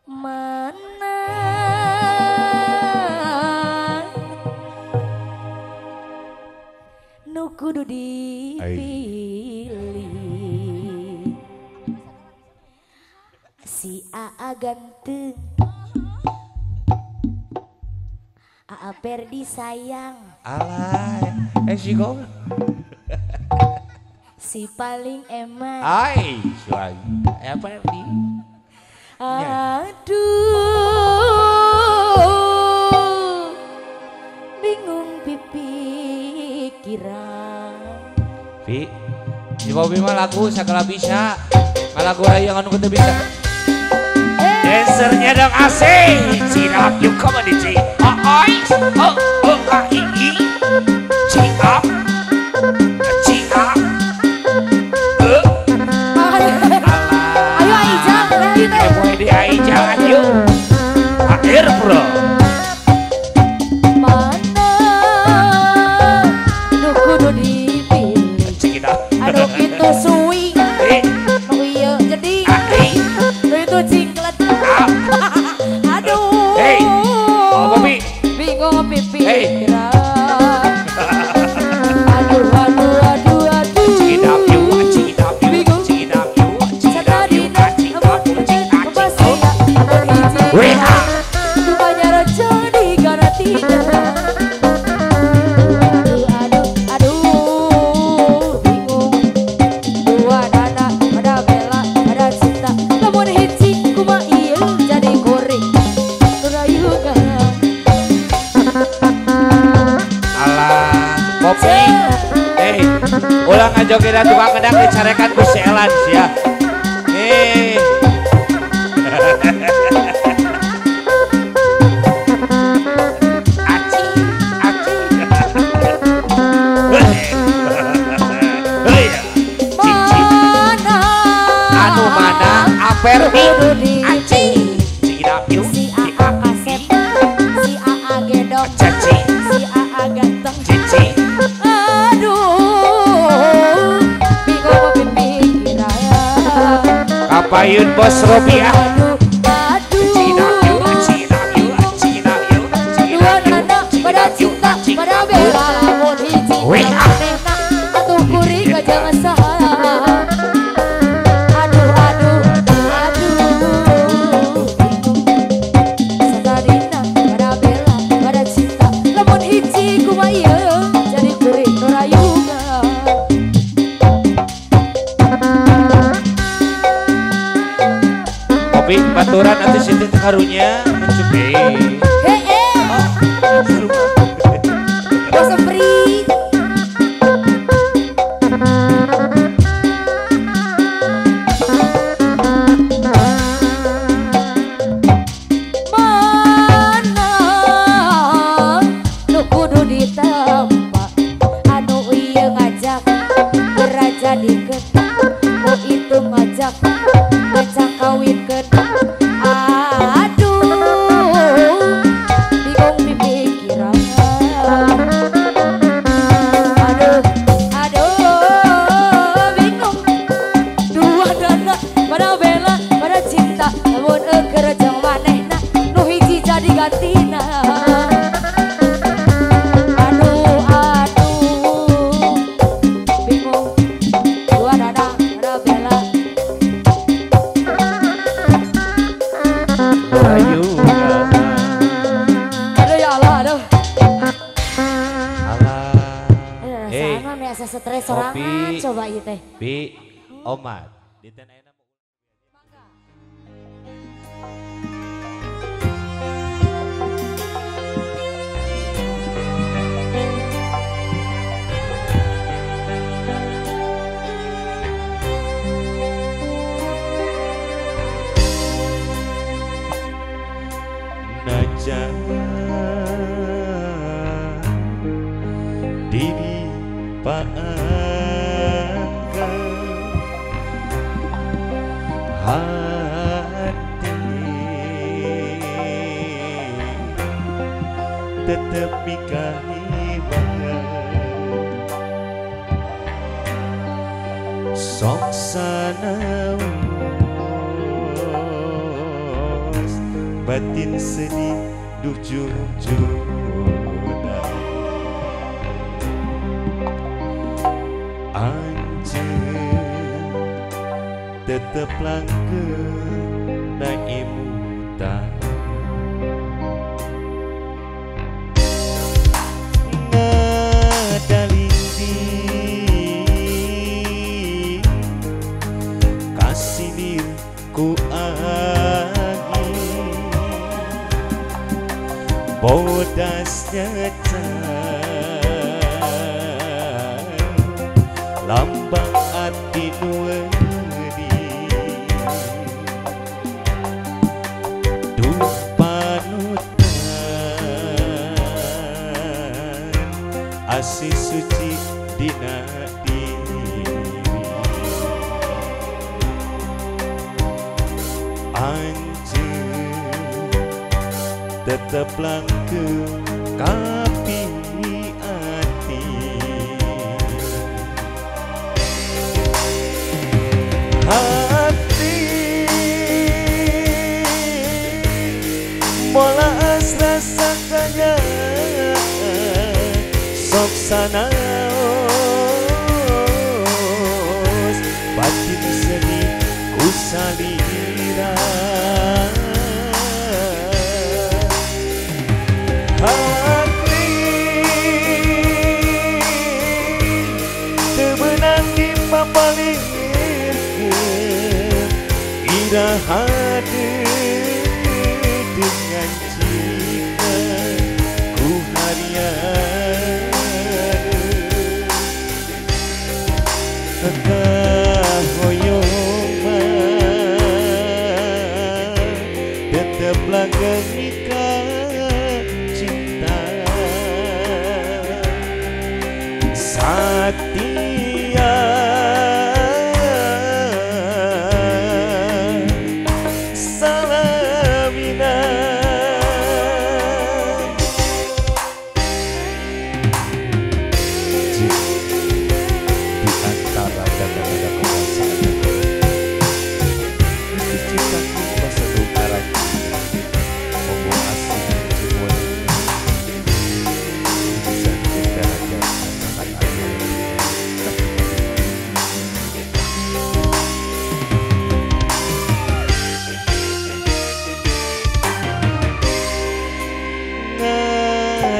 Mana nu kudu dipilih, si AA ganteng, AA Perdi sayang, alay, si gong, si paling eman, ay, suai, Perdi. Aduh, bingung pikiran. Pi, si Bobby mah lagu segala bisa, lagu yang anu kita bisa. Dancernya dong asik, Cilap you come on C O I O O A I I C A C A E. Ayo Aijang, di Aijang ayo. Akhir bro. Mana nu kudu dipilih, aduh itu suing, nu ieu jadi, nu itu cingklet. Aduh, hey, oh, Bobby. Bingung pikiran. Aduh, aduh, aduh, aduh. Bingung. Aduh, aduh, aduh, bingung. Dua dana, ada bela, ada cinta. Lamun hiji kumaha ieu jadi kuring rayuga. Alah, Kopi. Hei, ulang aja kita tukang kedang dicarekan ku si Elan sia. Eh. Aci, aci. Hei. Mana? Anu mana? Aperti. Aci. Si AA kasep, si AA gedong, Caci. Si AA ganteng. Cici. Aduh, bingung pikiran. Kapayun bos Robi ah. Aduh, aduh. Dua nana pada cinta, pada bela lamun hiji. Manehna atuh kuring jangan salah. Aduh, aduh, aduh. Satadina pada bela, pada cinta, lamun hiji kumaha ieu jadi kuring nu rayuga. Kopi baturan atuh situ karunya mencupi. Heeh. Bos Empri. Mana nu kudu ditempa, anu ieu ngajak gerajadikeun, nu itu ngajak ngajak kawinkeun. Aduh, bingung pikiran. Aduh, aduh, bingung. Dua dana pada bela, pada cinta, lamun eueuh jeung manehna, nu hiji jadi gantina. Aduh, aduh, bingung. Dua dana pada bela. Aduh ya Allah, aduh. Alah. Eh, rasana mah asa stres sorangan coba ieu teh. Bi Omat. Dinten ayeuna Najan diri paangkan hati tetep mikahibangan sok sanaos Batin sedih duh jujuna anjeun tetep langgeng na imutan ngadalindi kasinir ku angin bodasnya lambang ati nu wedi duh panutan asih suci dina diri anjeun tetep langgeng kapi ati hati molas rasa kanya sok sanaos batin sedih ku salira hati teu meunang dipapalirkeun iraha dengan cinta ku harian kahoyong mah tetep langgeng nikah cinta satia salamina. Di antara dada-dada kekuasaan cintaku bahasa Dungkaran ngomong asing jiwa bisa derajat sangat adil.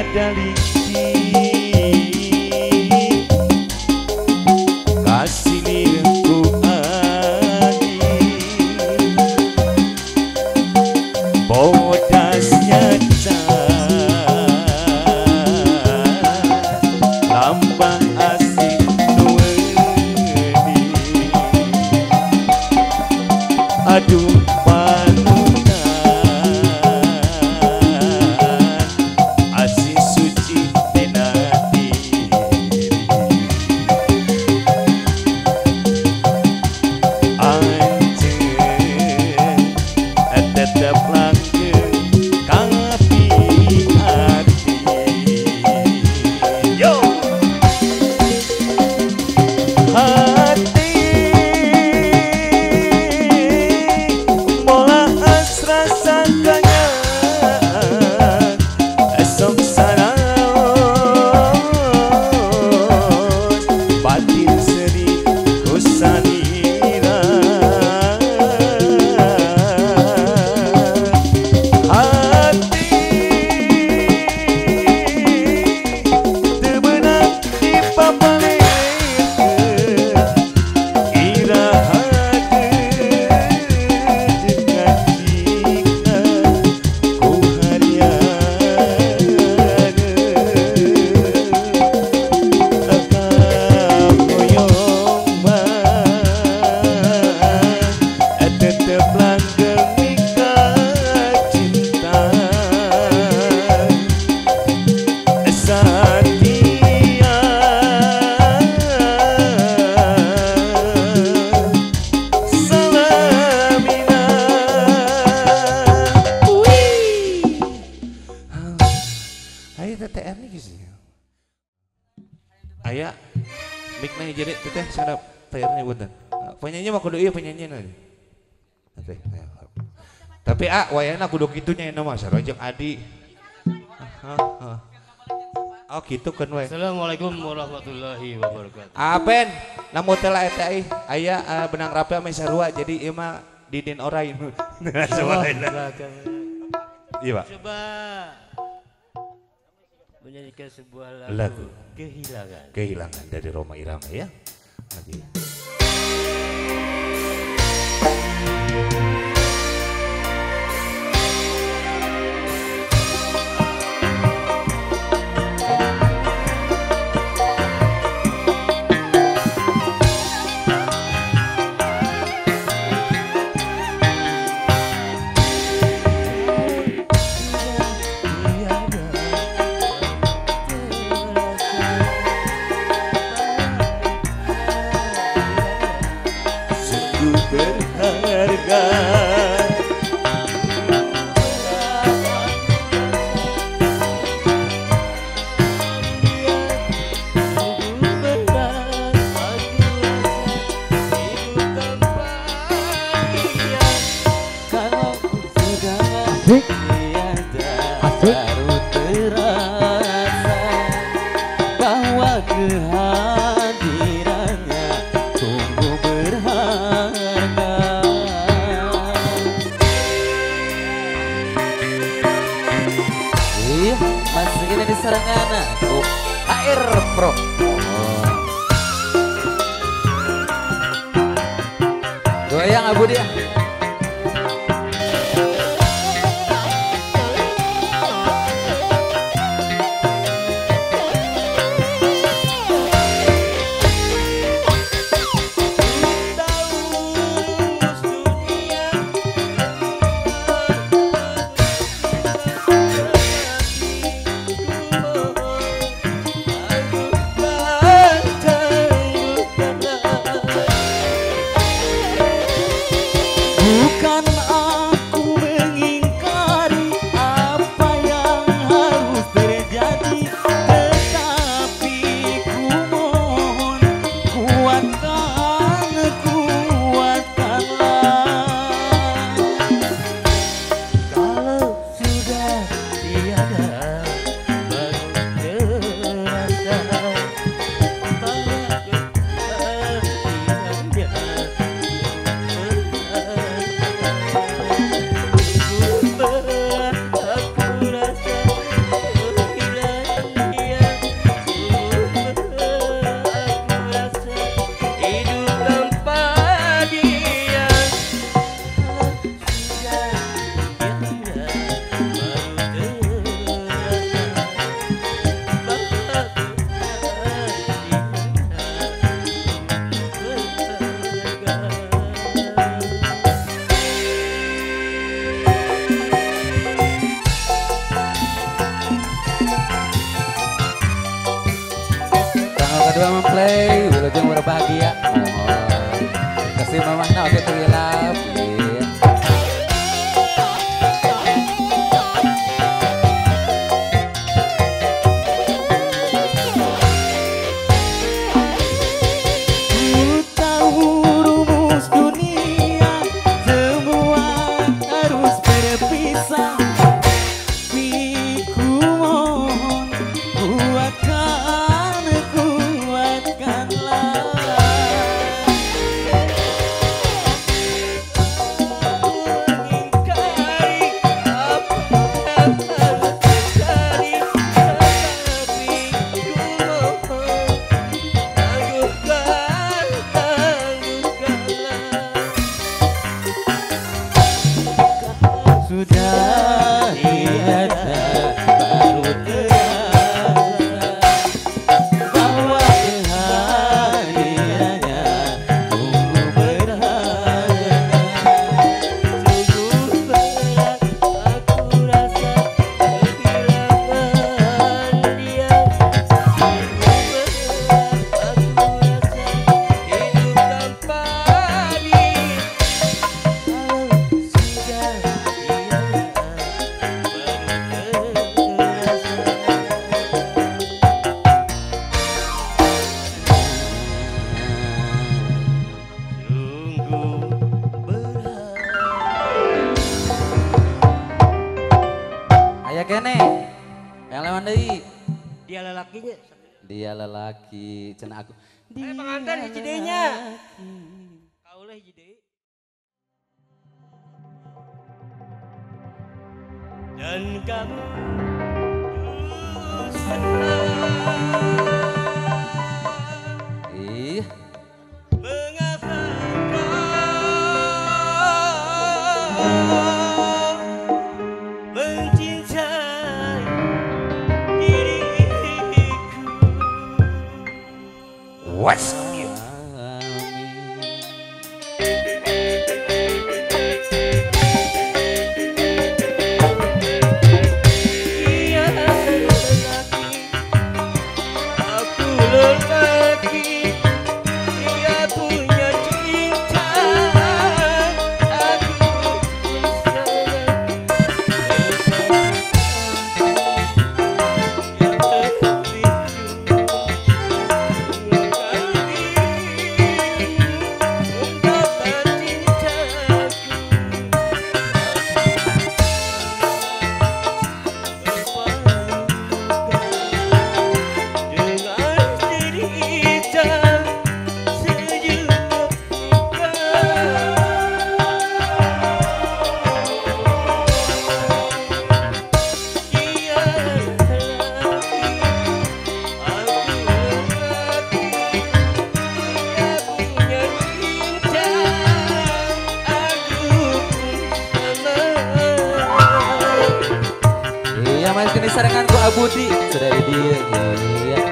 Ngadaliki kasinir ku angin bodasnya lambang asih nu wedi aduh panutan asih suci dina diri anjeun tetep langgeng kapi ati Yo hati molas rasa kanya esok sanaos batin sedih ku salira hati teu meunang dipapalirkeun iraha dengan cinta ku harian kahoyong mah tetep langgeng nikah cinta satia salamina. Ayo TTR nih guys. Aya mic na jadi teteh sadap TR-nya punten. Penyanyi mah kudu ieu penyanyi na. Teteh. Tapi ah wayana kudu kitu nya mah sarua jeung Adi. Oh gitu kan we. Assalamualaikum warahmatullahi wabarakatuh. Apen, namu teh lah eta ih aya benang rapi ame sarua jadi ieu mah didin orai. Iya Pak. Coba menyanyikan sebuah lagu Kehilangan. Kehilangan dari Rhoma Irama ya. Lagi. Baru terasa bahwa kehadirannya sungguh berharga. Iya, masih ini di serangan aku HR Pro. Goyang Abu dia. kene. Yang lewan deui. Dia lelakinya. Dia lelaki cenah aku. Dia pengantin hiji deui nya. Kaula hiji deui. Dan kamu ih mengapa kau mencintai diriku? What's up you? Sarangan ku Abudi sudah di dia. Iya.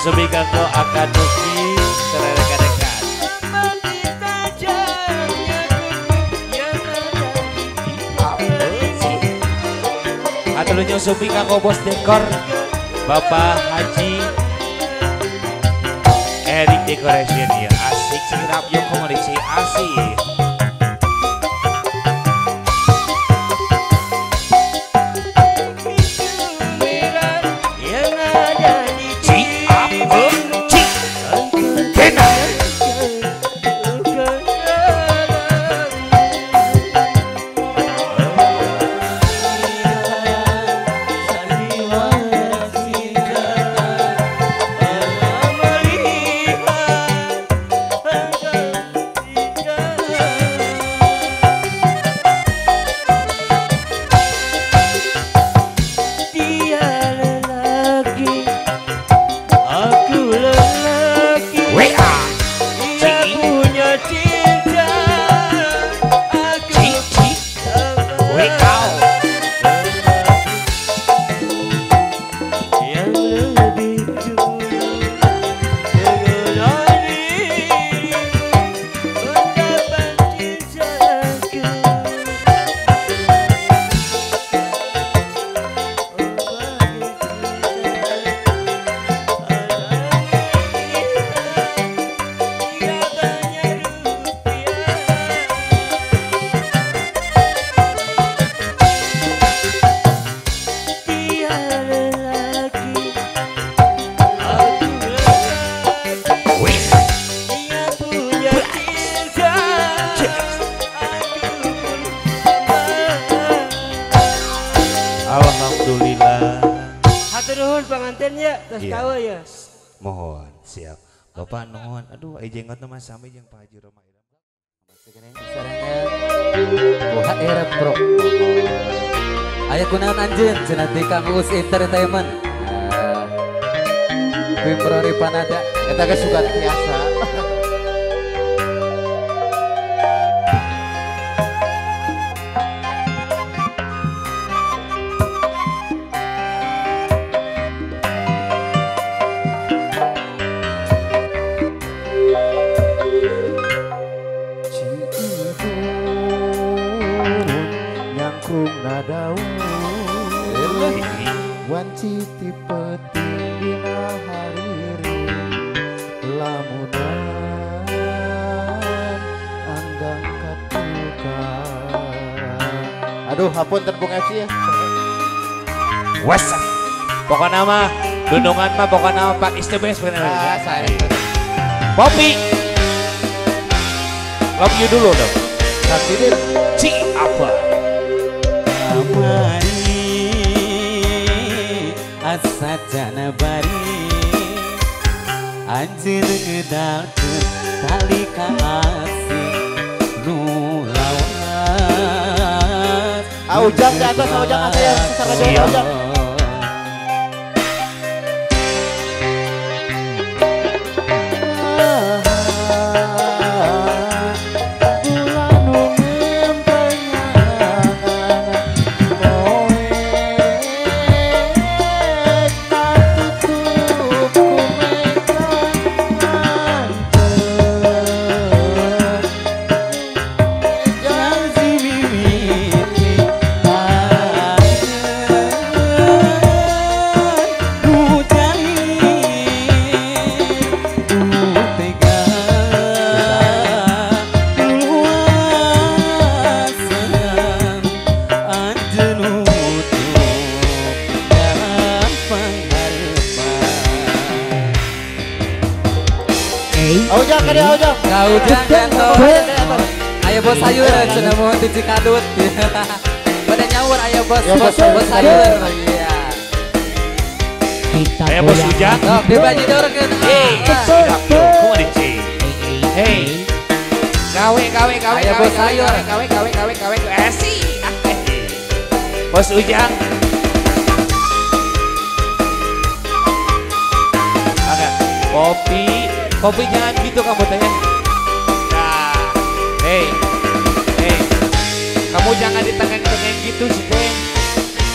Sumi kanggo Akaduki rekan-rekan. Atur nyusupi kanggo bos dekor Bapak Haji Erik Decoration ya. Asik sirap yo komodisi asik. Melihat Nuhun pangantennya tos tahu ya. Mohon siap. Bapak nuhun. Aduh ai jenggotna mah sami jeung Pak Haji Rhoma Irama. HR Pro. Aya kunaon anjeun cenah ti Kang Uus Entertainment. Februari Panada eta ge sugan biasa. Wanci tipe dina hariri lamunan anggang katuka. Aduh, hapunten Bung FC ya. Wes. Pokokna mah dundungan mah pokokna mah Pak is the best bener. Ah, saya. Popi. Love you dulu dong. Sakidin. Ci apa? Asajana bari anjeun ngedalkeun tali ka asih nu lawas. Aujang di atas, aujang ada yang secara jauh aujang. Ujang kantor. Ayo bos sayur, cenah mohon ti Cikadut. Pada nyaur ayo bos, bos bos sayur. Iya. Ayo bos Ujang. Sok dibajidorkeun. Hei, kumaha di ci? Hei. Gawe gawe gawe ayo bos sayur. Gawe gawe gawe gawe si. Bos Ujang. Agak kopi, kopi jangan gitu kamu tanya. Hey, hey, kamu jangan ditengeng-tengeng gitu sih, Teng.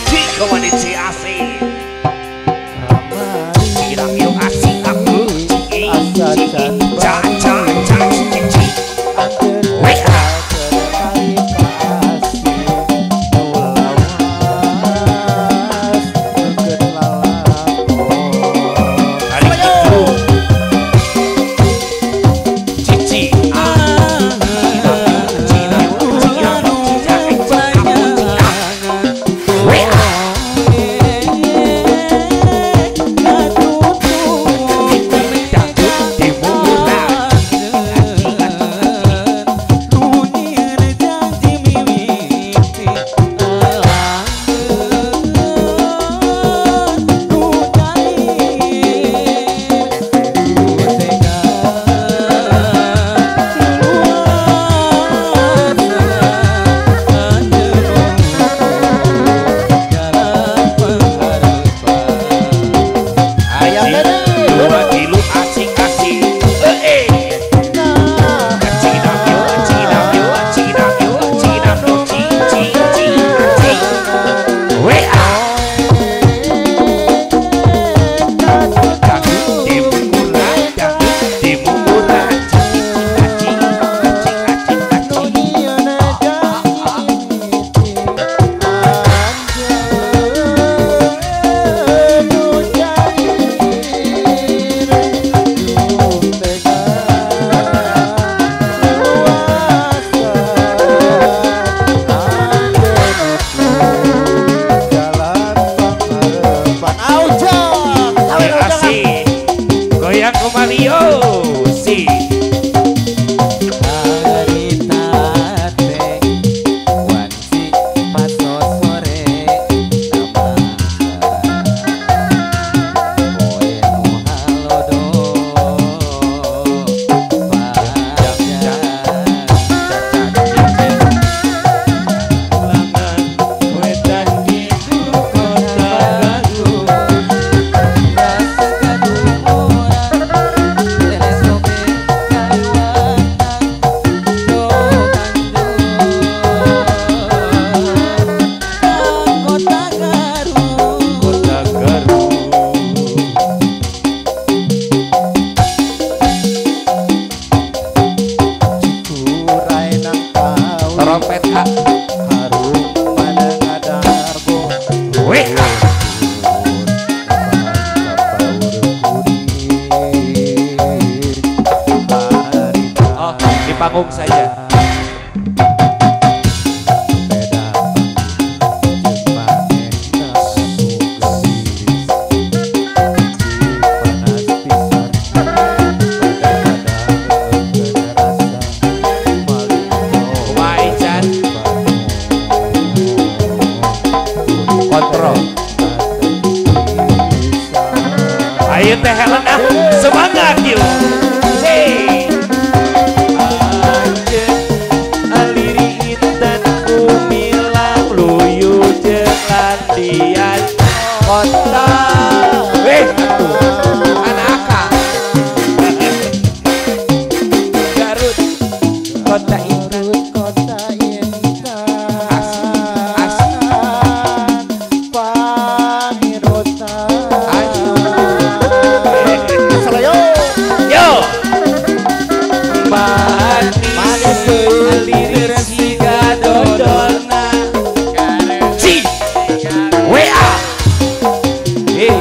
Ci, kamu di ci asik. Ci, yo asik aku. Ci, ci, ca, ca, ca, ci, ci. Weh, panggung saja. Kontrol. Ayo Teh Helen ah, semangat yuk. Hey. Aliri intan kumilang luyu jeung landian kota. Weh, anak akang. Garut, kota Intan, kota Intan. As, Pangirutan. Yo. Manis aliri siga dodolna. C W A. Hey.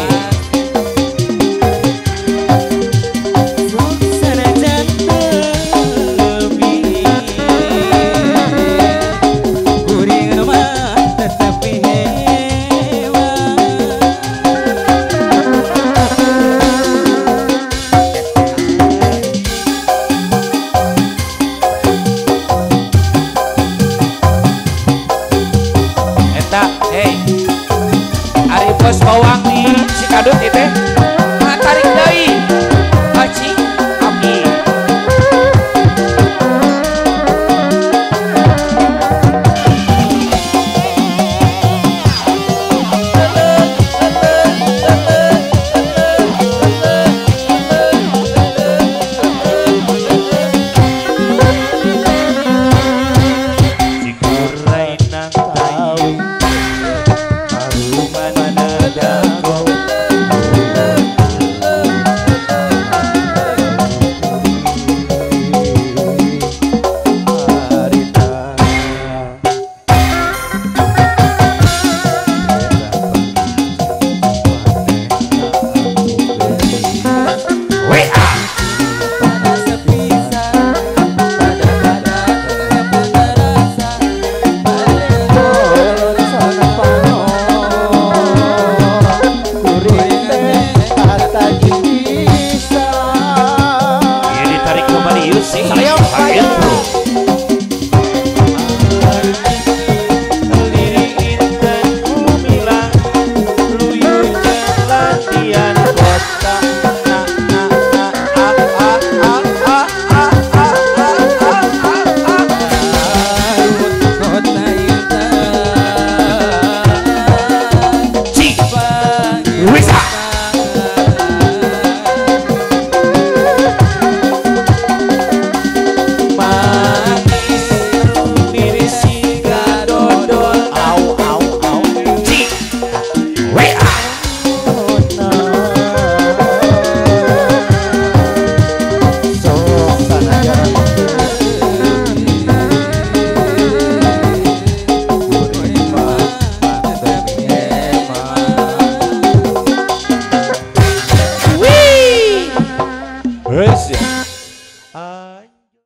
Hey, ari bos bawang di Cikadut itu, tarik deui, aci, api. Cikuray nang tahu.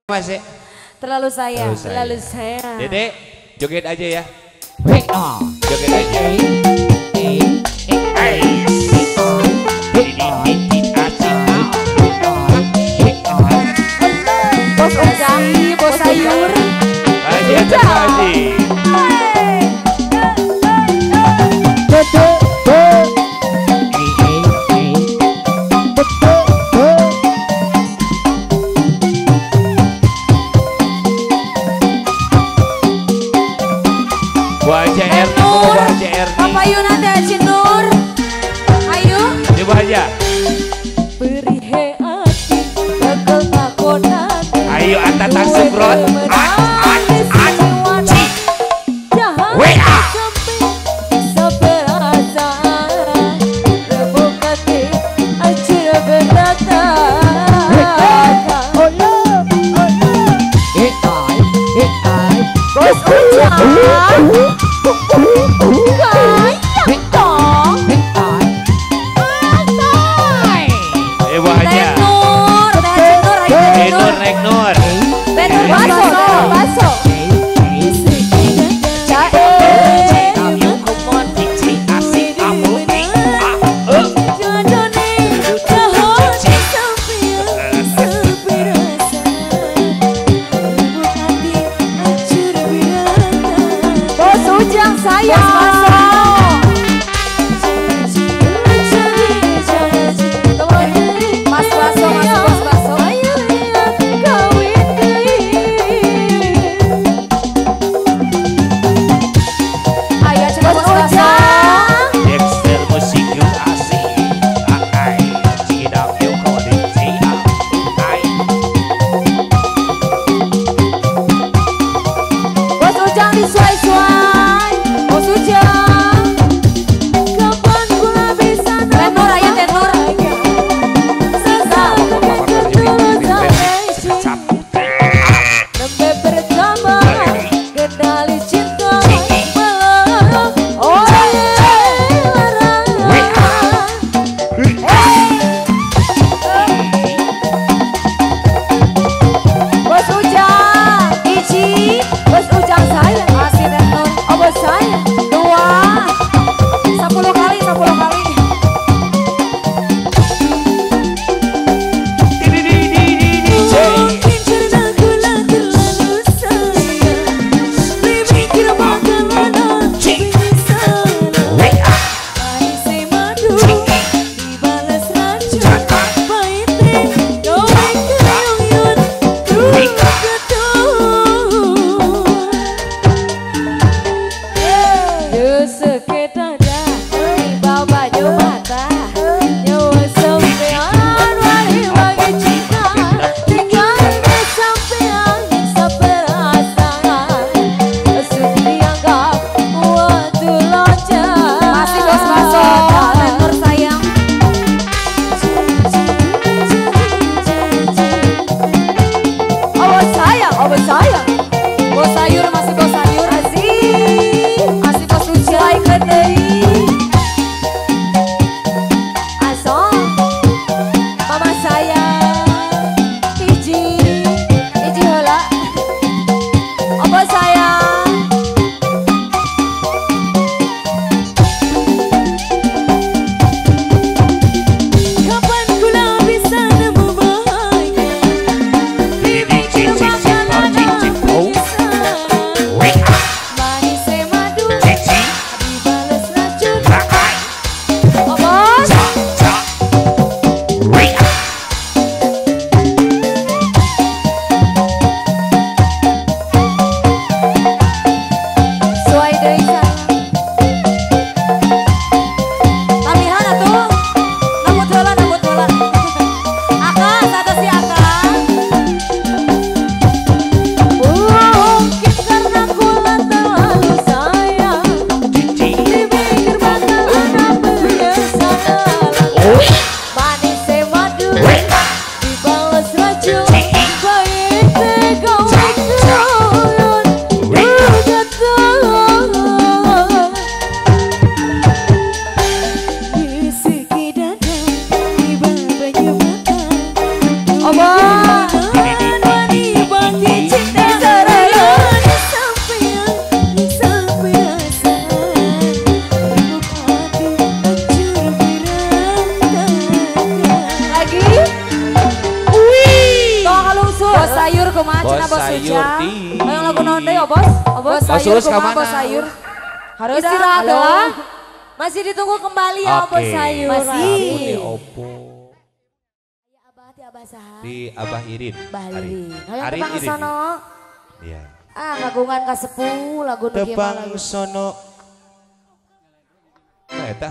Masih. Terlalu sayang, terlalu sayang. Dede, joget aja ya. Joget aja. Bos ujang, bos sayur. Aji, aji. Papa Yuna teh Cinur. Ayo. Coba aja. Berihe ati gagal takonan. Ayo ata tasumrot. At at at ci. W A. Bos ujang. Teh Nur, ayo Teh Nur. Teh Nur. cenah bos Ujang. Hoyong lagu naon deui Obos? Obos sayur kumaha bos sayur? Harus istirahat lah. Masih ditunggu kembali ya Obos sayur. Masih. Abah ti Abah saha? Di Abah Irin. Bali. Hoyong tepang sono. Iya. Ah kagungan kasepuh lagu nu kieu mah. Tepang sono. Nah eta.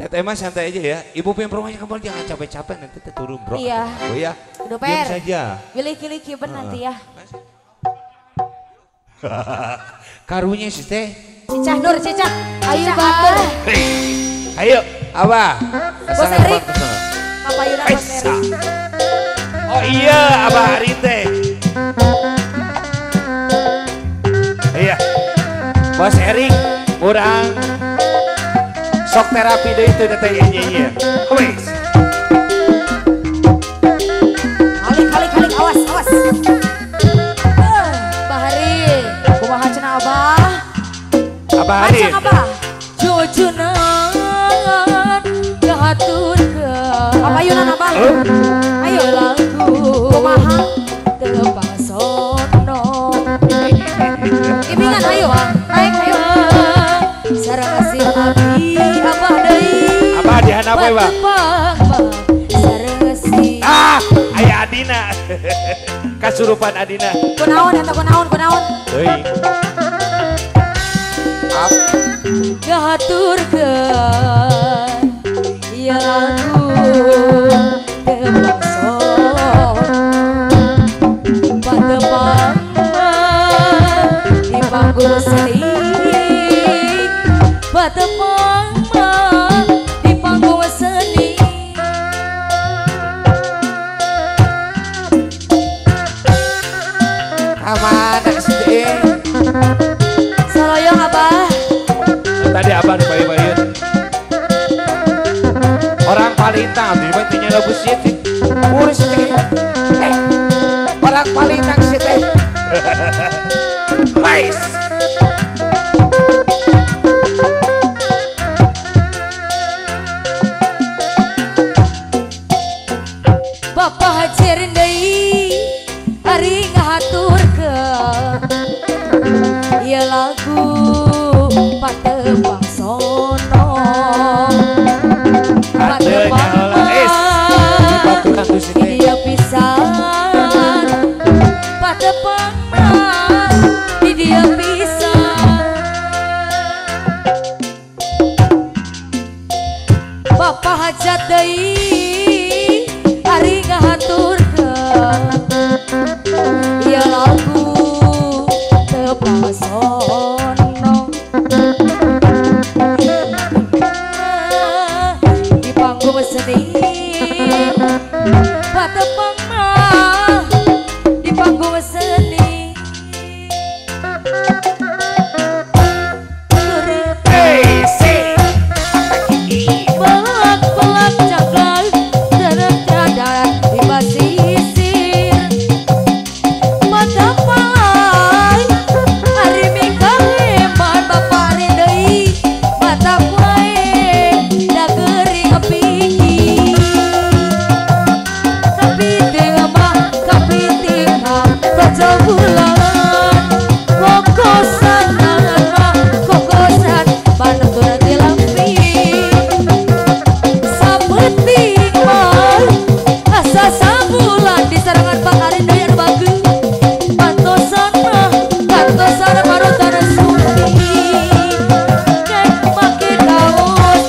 Teteh mah santai aja ya. Ibu punya rumahnya kembali jangan capek-capek nanti turun bro. Iya. Oh ya. Diam saja. Pilih-pilih kieu nanti ya. Karunya sih teh. Cicah Nur, cicah. Ayo Bah. Ayo, Abah. Bos Erik. Papa Yuna Bos Erik. Oh iya, Abah Arin teh. Iya. Bos Erik, urang sok terapi deh itu datang nyanyi. Wes. Halik halik halik awas awas. Bahari, kumaha cenah Abah? Abah Ari. Acang Abah. Jujunan kahaturkeun. Apa yunan Abah? Ayo lagu kumaha tepang sono. Ibingan ayo. Naik ayo. Sareng kasih abdi Abah deui. Abah dihandap we, Bang. Ah, aya Adina. Kasurupan Adina. Kunaon eta kunaon kunaon. Deui. Ngahaturkeun ieu lagu tepang sono. Patepang di panggung seni. Patepang di panggung seni. Kamana sih teh? Saloyong Abah. Tadi Abah dibayar-bayar. Orang Palintang, tiba tiba lagu sih teh. Urus teh. Orang Palintang sih teh. Nice. Bapak hajerin deui ari ngahaturkeun ieu lagu patepang sono. Patepang di dieu pisan. Patepang di dieu pisan. Bapak hajat deui ari ngahaturkeun ieu lagu tepang sono. Di panggung seni patepang mah di panggung seni. Belak-belak cakar terada di pasisir. Mata palai hari mikaheman bapak deui mata kuae da geuring pikir. Kapiting mah kapiting kocok bulan kokosan kokosan panutur ti lampi. Sapeting mah asa sabulan di sarangan Pak Arin deui anu bageung. Pantosan mah pantosan parutan sumpi. Kek make kaos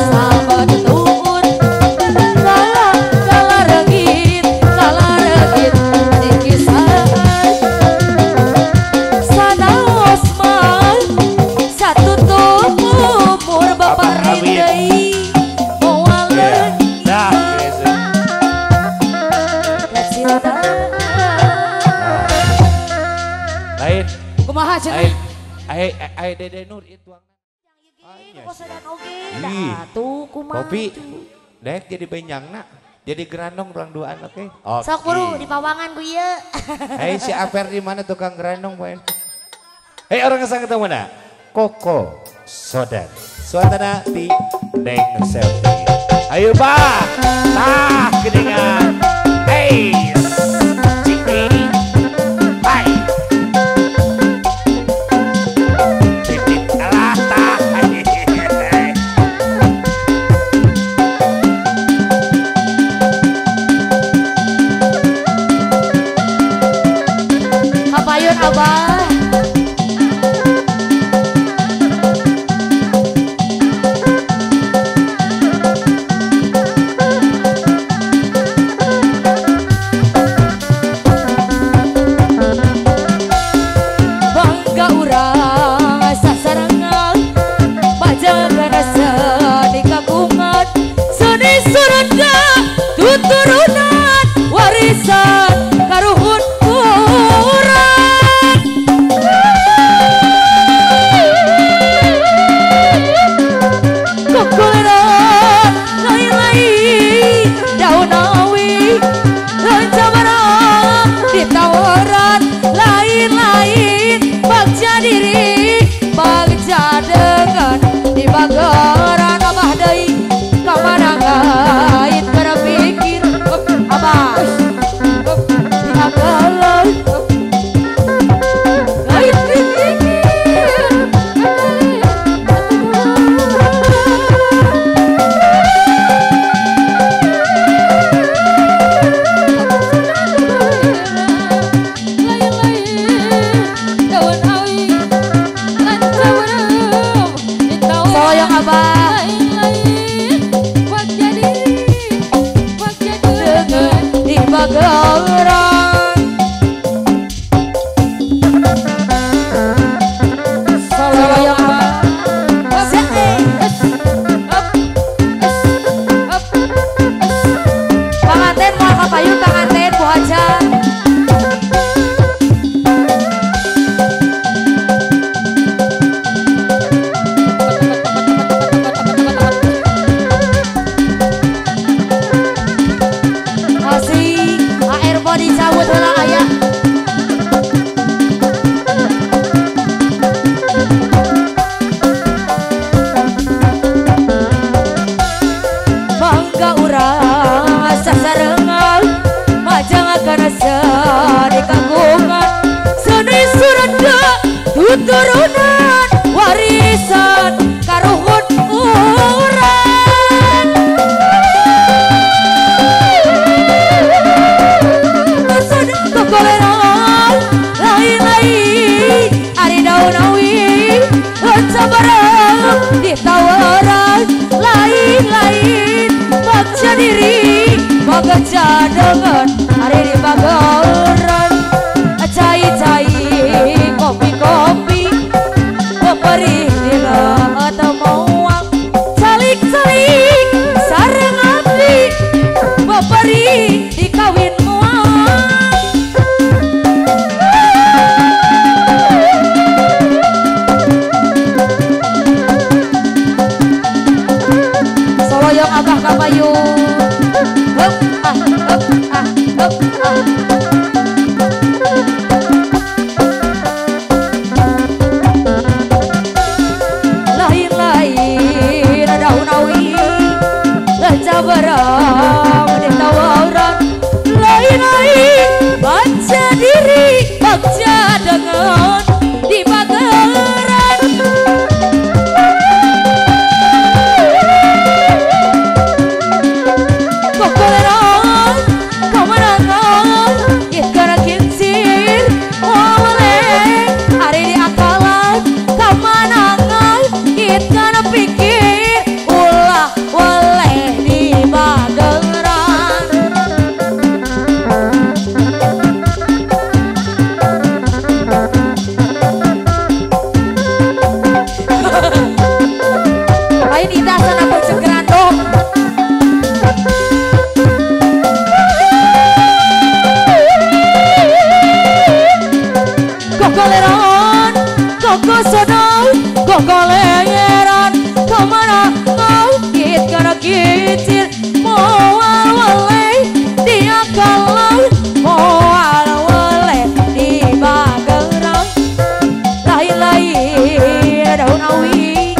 sama tutur. Kala kala regit dikisahan. Sanaos mah satutup umur Bapak Amin. Rin deui moal leungit Dah, geus. kacintaan. Lain, Kumaha cenah? lain. Ai ai Dede Nur itu. Kosodan oge Ih. dah tuh kumaha. Kopi dek jadi benjangna, jadi gerandong ruang duaan oke. Oke. Sok buru di pawangan ku ieu. Hei si Aper di mana tukang gerandong poin. Hei orang kesang ketemu mana? Koko Sodan. Suasana di Neng Selfie. Ayo Pak, tah geningan. Hey. Majang kana seni kagungan seni surga tuturunan warisan karuhun urang. Kukuleran lain-lain daun awi lancabarang ditawaran lain-lain bagja diri bagja dengan di bagaran abah deui kamana ngait berpikir abah diakalan ngait berpikir. Soyong abah dengan di bagaran. Soyong abah. Panganten moal kapayun panganten Bu Haja. Asik AR body cabut heula aya. Mangga urang sasarengan majang kana seni kagungan seni surga tuturunan warisan karuhun urang. Kokoleran lain-lain ari daun awi lancabarang ditawaran lain-lain bagja diri bagja dengan ari di bagaran cai-cai kopi-kopi peperih dila atau moang calik-calik sareng abdi peperih dikawin moang. Soloyong abah kapayun. Hup ah hup ah hup ah. Lain-lain daun awi lancabarang ditawaran lain-lain baca diri baca dengan di bagaran. Kokoleran kemenangan kana kincir oleh ari di akalan kemenangan kana pikir ulah weleh di bageran. Lain ida sana percegeran dong. Kokoleran, koko sonau, kokoleran, kemana kau kit kana kicir, moal weleh dia kalau moal weleh di bageran, lain-lain daun awi,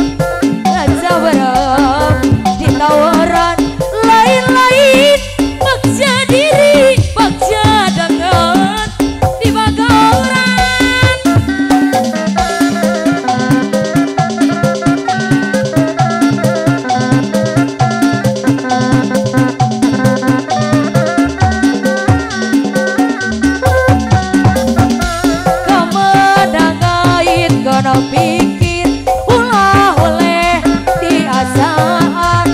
lancabarang ditawaran, lain-lain bagja diri, bagja dengan di bagaran. Kemenangait kana pikir ulah oleh diasaan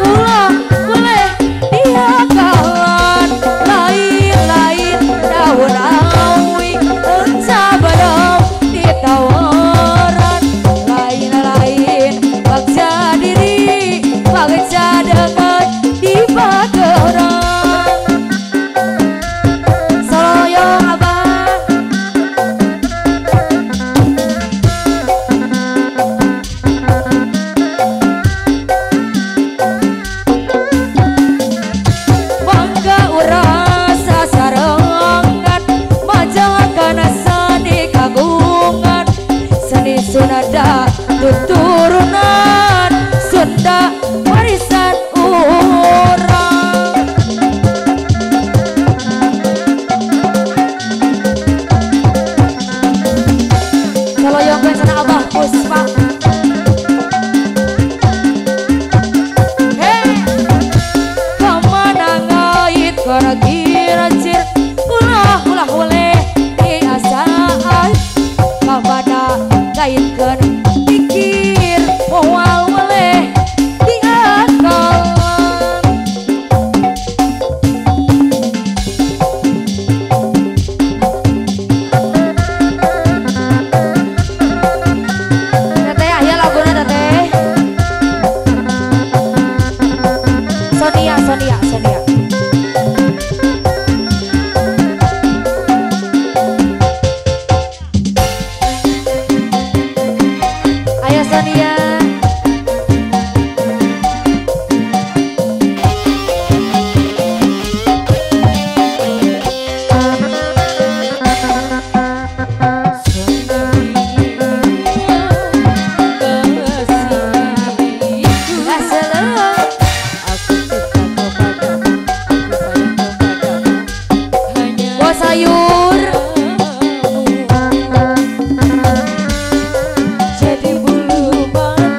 ulah oleh diakalan lain-lain daun awi encabarang ditawaran. Sunda tuturunan Sunda warisan urang. Saloyongkeun sana Abah Puspa. Hei, kamana ngait kana kiracir ulah ulah oleh diasaan kamana ngaitkeun pikir moal weleh diakalan. Teteh aya laguna teteh. Sonia Sonia Sonia. Ayo Sonia. Bos sayur. Jadi bulu mata.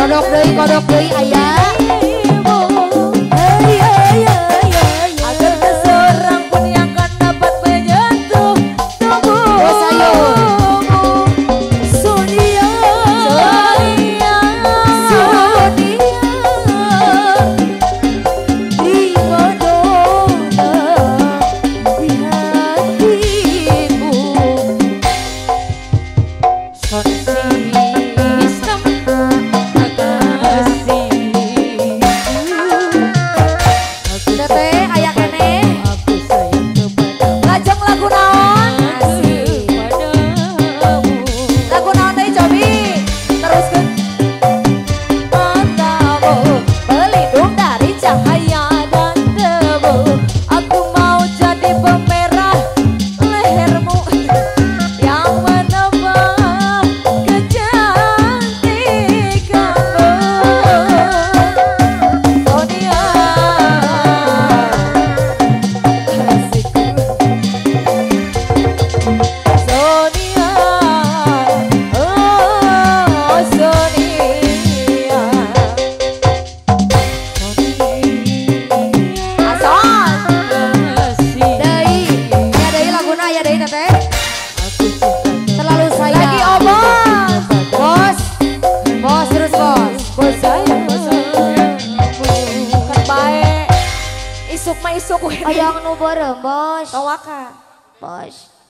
Kodok deui aya. Agar seorang pun yang akan dapat menyentuh tubuhmu. Sonia, Sonia, Sonia, prima donna di hatimu. Teteh aya keneh. Lajeng lagu naon? Lagu naon deui cobi? Teruskeun. Matamu pelindung dari cahaya dan debu. Aku mau jadi pemerah lehermu yang menambah kecantikanmu. Sonia, kasihku. Sonia, oh Sonia. Ason. Deui, aya deui laguna aya deui teteh. Terlalu sayang. Lagi obos. Bos. Bos terus bos. Bos saya, kan bae. Isuk mah isuk we. Hayang nu beureum bos. Tawaka. Bos.